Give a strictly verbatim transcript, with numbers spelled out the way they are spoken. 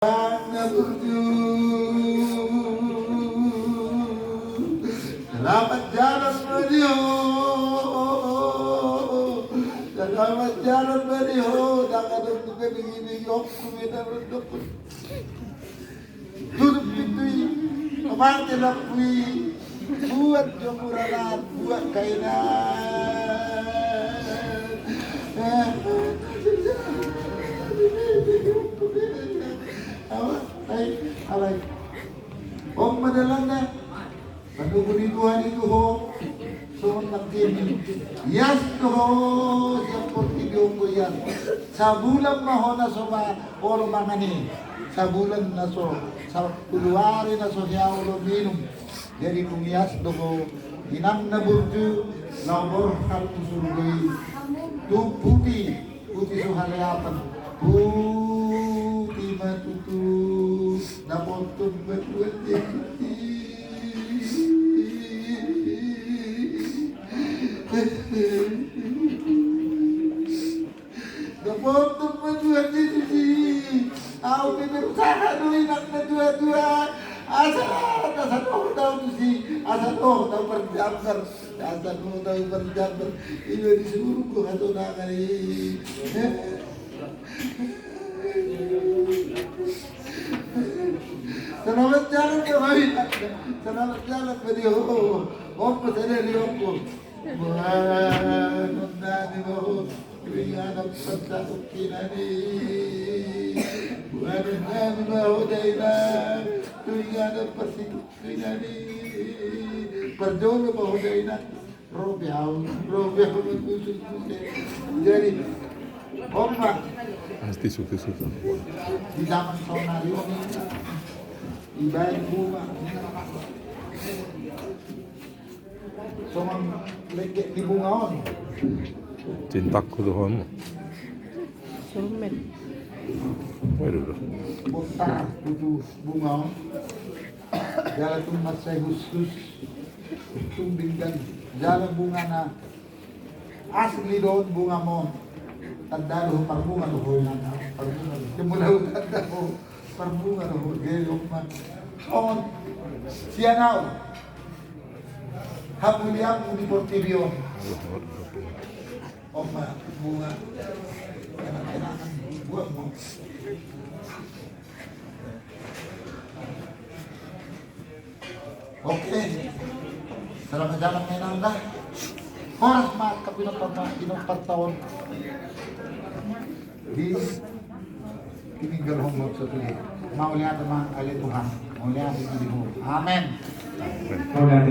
Nang na burju. Selamat jalan ma di ho. Selamat jalan ma di ho. Ndang adong dope bingi-bingi ompung i na rondok. Tutup pintu i. Mate lampu i. Buat jomuranan, buat kainan. Awa, ai, alai. On ma dalanna. Patogu ni Tuhan i tu ho. Songon nangkin. Ias do ho sian portibi on, ias. Sabulan ma ho na so ba olo mangan i. Sabulan na so, sapulu ari na so hea olo minum. Jadi dung ias do ho, inang na burju, laho borhat tu surgo i. Tu puti, puti so haleapan. Puti ma tutu, dapothon ma Tuhan Jesus i. Dapothon ma Tuhan Jesus i. Au pe berusaha do inang na tua-tua. Asa, asa dohot au tusi. Asa dohot au marjambar. Asa dohot au marjambar. Iba di surgo hatonangan i. Selamat jalan ya, Bapak. Selamat jalan, Pak Dio. Om, Pak Dio, Om. Boanon nami ma ho tu inganan parsatongkinan i. Boanon nami ma ho dainang tu inganan parsitongkinan i. Parjolo ma ho dainang. Ro pe au, ro pe au mangusung muse. Jadi, on ma. Pasti suka-suka. Di zaman saonari on, dibaen bunga. Songon lengket ni bunga on. Cintaku tu hamu. Soulmate. Waduh. Bottar tutu bunga on. Jala tung mansai khusus. Tung denggan. Jala bungana asli do on, bunga ma on. Tanda do ho, parbunga do ho, inang. Parbunga do ho. Jemula tanda ho. Parbunga do ho, jadi on ma. On. Sian au. Hamulianmu di portibi on. On ma bunga. Enak-enak. Buat mo. Oke. Selamat jalan, inang da. Horas ma angka pinompar, pinompar taon. Di tininggalhon ma satu i. Mauliate ma ale Tuhan. Mauliate ma di ho. Amen. Mauliate.